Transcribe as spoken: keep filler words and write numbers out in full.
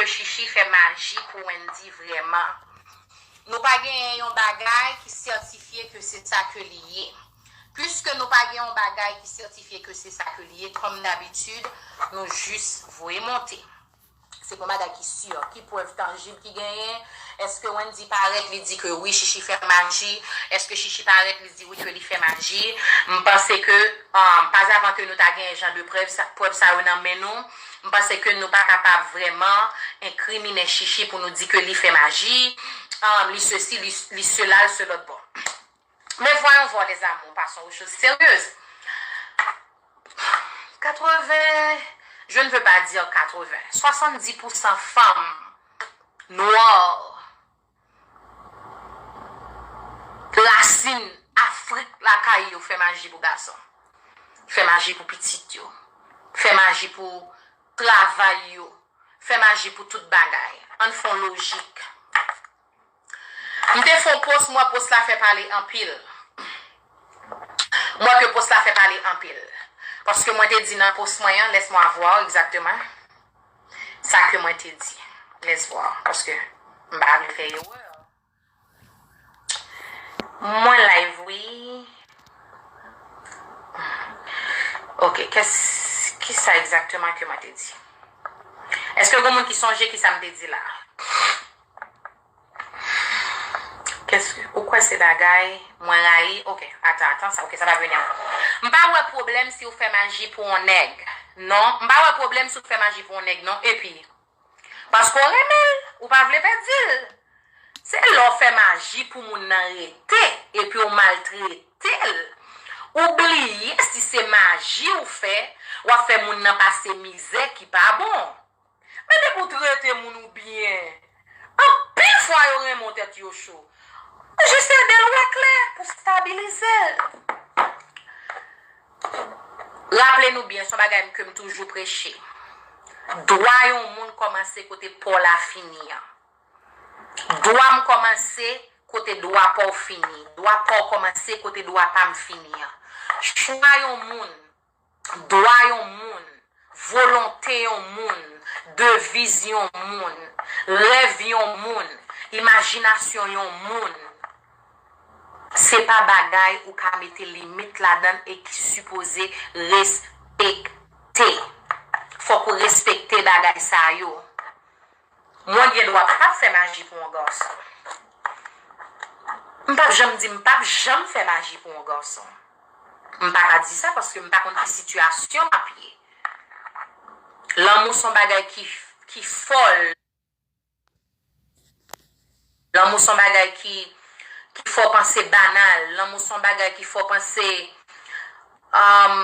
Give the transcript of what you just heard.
ke Chichi fè maji pou Wendy vrèman. Nou pa genyen yon bagay ki sètifye ke se sa ke li ye. Piske nou pa gen yon bagay ki sètifye ke se sa ke li ye, kòm dabitid, nou jis voye monte. Se pa yon bagay ki si, ki prèv tanjib ki genyen. Èske Wendy parèt, li di ke wi, Chichi fè maji? Èske Chichi parèt, li di wi, ke li fè maji? M panse ke, um, pa avan ke nou ta genyen jan de prèv sa, prèv sa yo nan men nou, m panse ke nou pa kapab vrèman enkriminen Chichi pou nou di ke li fè maji, um, li sesi, li, li sela, li se lòt bò. Mais voyons voir, les amours, passons aux choses sérieuses. Quatre-vingts, je ne veux pas dire quatre-vingts, soixante-dix pour cent fanm nwa rasin Afrik lakay yo fè maji pou gason. Fè maji pou pitit yo. Fè maji pou travay yo. Fè maji pou tout bagay. Ann fè yon lojik. M te fè yon post, m wè post la fè pale anpil. M wè ke post la fè pale anpil. Paske mwen te di nan post mwen an, laisse-moi voir exactement sa ke mwen te di. Laisse voir, paske m pa vle fè erè. Mwen live, wi. Ok, kès, kisa egzakteman ke mwen te di? Èske gen moun ki sonje kisa m te di la? Kès, ou kwè se bagay mwen rayi? Ok, atan, atan, sa, ok, sa pa vini ankò. M pa wè pwoblèm si w fè maji pou yon nèg. Non, m pa wè pwoblèm si w fè maji pou yon nèg, non. Epi, paske w renmen l, ou pa vle pèdi l. Se lè w fè maji pou moun nan rete, epi w maltrete l. Ou bliye si se maji w fè, w ap fè moun nan pase mizè ki pa bon. Men depi w trete moun ou byen, anpil fwa yo renmen w tèt yo cho. Ou jis ede l wè klè pou stabilize l. Raple nou byen, se yon bagay ke m toujou preche. Dwa yon moun kòmanse kote pa w la fini an. Dwa m kòmanse kote dwa pa w fini. Dwa pa w kòmanse kote dwa pa m fini an. Chwa yon moun, dwa yon moun, volonte yon moun, deviz yon moun, rèv yon moun, imajinasyon yon moun, se pa bagay ou ka mete limit ladan l e ki sipoze respekte. Fòk ou respekte bagay sa yo. Mwen gen dwa p ap fè maji pou yon gason. M p ap janm di m p ap janm fè maji pou yon gason. M pa ka di sa paske m pa konn ki sitiyasyon m ap ye. Lanmou se yon bagay ki, ki fòl. Lanmou se yon bagay ki, ki fè w panse banal. Lanmou se yon bagay ki fè w panse, um,